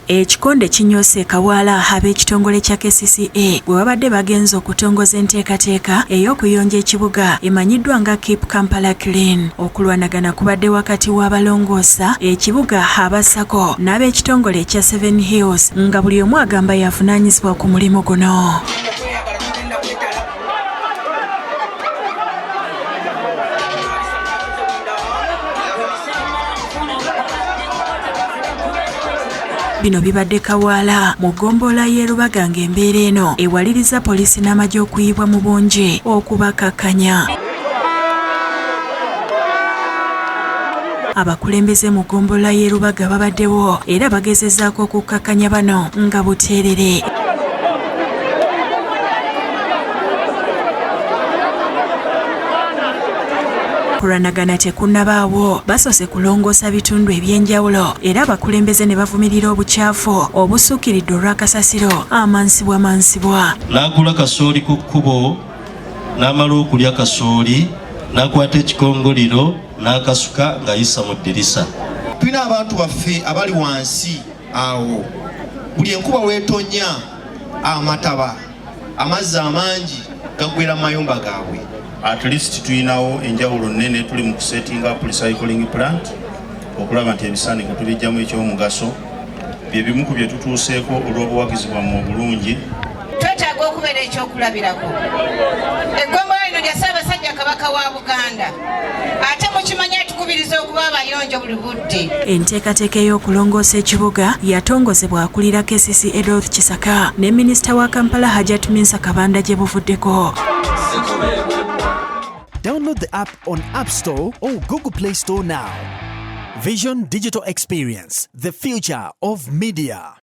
Ekikonde kinyoose e Kawaala ab'ekitongole kya KCCA bwe babadde bagenze okutongoza enteekateeka ey'okuyonja ekibuga emanyiddwa nga Keep Kampala Clean. Okulwanagana kubadde wakati w'abalongoosa ekibuga aba SACCO n'ab'ekitongole ekya Seven Hills nga buli omu agamba y'avunaanyizibwa ku mulimu guno. Bino bibadde Kawaala mu ggombolola y'e Lubaga ng'embeera eno ewaliriza poliisi n'amagye okuyibwa mu bungi okubakakkanya. Abakulembeze mu ggombolola y'e Lubaga babaddewo era bagezezzaako okukkakkanya bano nga buteerere. Kulwanagana tekunnabaawo, basoose kulongoosa bitundu eby'enjawulo era abakulembeze ne bavumirira obukyafu obusukkiridde olw'akasasiro amansibwamansibwa. N'agula kasooli ku kkubo, n'amala okulya kasooli, n'akwata ekikongoliro n'akasuka ng'ayisa mu ddirisa. Tulina abantu baffe abali wansi awo, buli enkuba weetonya amataba, amazzi amangi gagwera mu mayumba gaabwe. At least tulinawo enjawulo nnene, tuli mu kusettinga up recycling plant okulaba nti ebisaaniko tubijjamu ekyomugaso. Bye bimu ku bye tutuuseeko olw'obuwagizi bwammwe obulungi. Twetaaga okubeera ekyokulabirako. Eggombola lino lya Ssaabasajja Kabaka wa Buganda, ate mukimanyi atukubiriza okuba abayonjo buli budde. Enteekateeka ey'okulongoosa ekibuga yatongozebwa akulira KCCA Dorothy Kisaka ne minisita wa Kampala Hajat Minsa Kabanda gye buvuddeko. Download the app on App Store or Google Play Store now. Vision Digital Experience, the future of media.